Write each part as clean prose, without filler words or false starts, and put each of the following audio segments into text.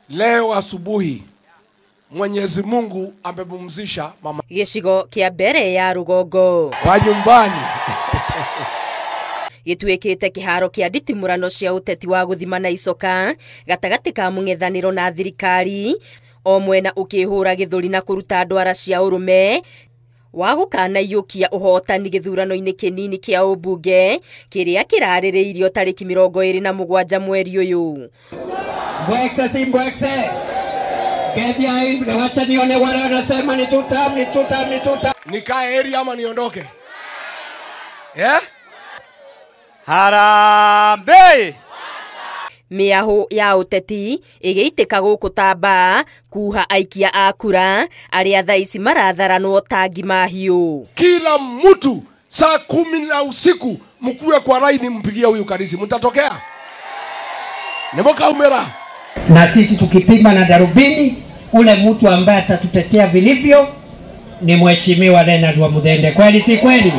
Leo asubuhi Mwenyezi Mungu amepumzisha mama gĩcigo kĩa mbere ya rũgongo wa nyumbani gĩtuĩkĩte kĩharo kĩa nditimũrano cia ũteti wa gũthima na icoka gatagatĩ ka mũng'ethanĩro na thirikari o mwena ũkĩhũra gĩthũri na kũruta ndwara cia ũrũme wa gũkanaiyũkia ũhotani gĩthurano-inĩ kĩnini kĩa ũmbunge kĩrĩa kĩrarĩrĩirio tarĩki 27 mweri ũyũ. Mbwekse si mbwekse. Wacha nione wale wanasema ni two term, ni two term, ni two term. Nikae area ama niondoke? Eh? Harambee! Mĩahũ ya ũteti ĩgĩitĩka gũkũ tamba kuha aikia a kura arĩa thaa ici maratharanwo ta ngima hiũ. Kila mtu saa 10 na usiku mkuwe kwa laini mpigie huyu Karisi, mtatokea nimokaumera. Na sisi tukipima na darubini, ule mtu ambaye atatutetea vilivyo ni Mheshimiwa Leonard Wamuthende. Kweli si kweli?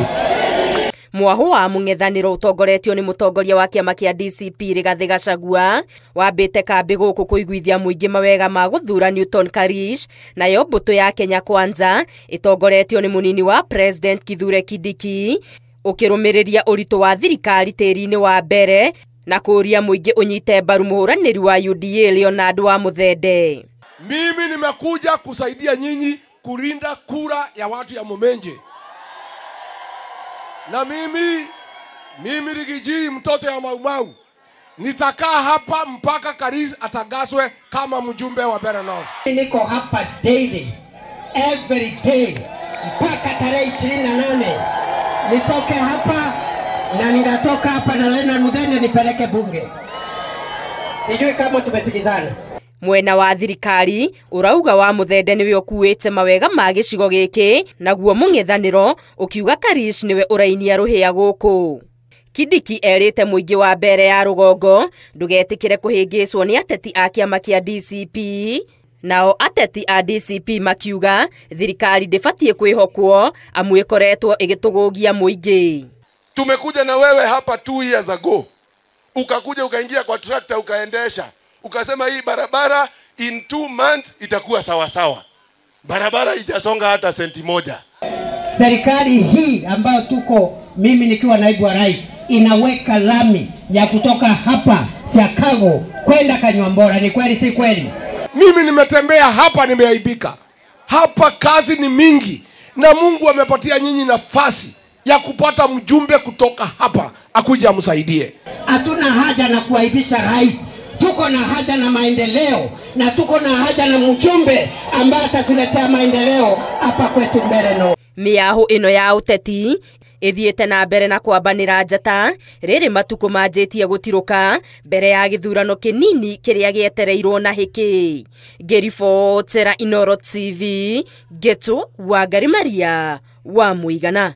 Mwahu wa mũng'ethanĩro ũtongoretio nĩ mũtongoria wa kĩama kĩa DCP Rigathĩ Gachagua wambĩte kambĩ gũkũ kũiguithia mũingĩ mawega ma gũthura Newton Karish, nayo mbũtũ ya Kenya Kwanza ĩtongoretio nĩ mũnini wa President Kithure Kindiki ũkĩrũmĩrĩria ũritũ wa thirikari tĩri-inĩ wa mbere na kũũria mũingĩ ũnyite mbaru mũhũranĩri wa UDA Leonard Wamuthende. Mimi nimekuja kusaidia nyinyi kulinda kura ya watu ya Mumenje. Na mimi Rigiji mtoto ya Maumau nitakaa hapa mpaka Karish atangazwe kama mjumbe wa Mbeere North. Niko hapa daily, every day mpaka tarehe 28. Nitoke hapa na ninatoka hapa na Leonard Muthende nipeleke bunge. Sijui kama tumesikizana. Mwena wa thirikari urauga wa Muthende niwe ũkuĩte mawega ma gĩcigo gĩkĩ, naguo mũng'ethanĩro ũkiuga Karish niwe ũrainia rũhĩa gũkũ. Kindiki erĩte mũingĩ wa mbere ya rũgongo ndũgetĩkĩre kũhĩngĩcwo nĩ ateti a kĩama kĩa DCP, nao ateti a DCP makiuga thirikari ndĩbatiĩ kwĩhokwo amu ĩkoretwo ĩgĩtũgũgia mũingĩ. Tumekuja na wewe hapa 2 years ago, ukakuja ukaingia kwa tractor ukaendesha, ukasema hii barabara in 2 months itakuwa sawa sawa. Barabara ijasonga hata senti moja. Serikali hii ambayo tuko, mimi nikiwa naibu wa rais, inaweka lami ya kutoka hapa Siakago kwenda Kanyuambora. Ni kweli si kweli? Mimi nimetembea hapa nimeaibika. Hapa kazi ni mingi na Mungu amepatia nyinyi nafasi ya kupata mjumbe kutoka hapa akuje amsaidie. Hatuna haja na kuaibisha rais. Tuko na haja na maendeleo na tuko na haja na mjumbe ambaye atatuletea maendeleo hapa kwetu Mbeere North. Mĩahũ ĩno ya ũteti ĩthiĩte na mbere na kwambanĩra njata rĩrĩ matukũ manjĩtie gũtirũka mbere ya gĩthurano kĩnini kĩrĩa gĩetereirwo na hĩkĩ. Ngĩribotera Inooro TV, Ngetu Wangari Maria wa Mũigana.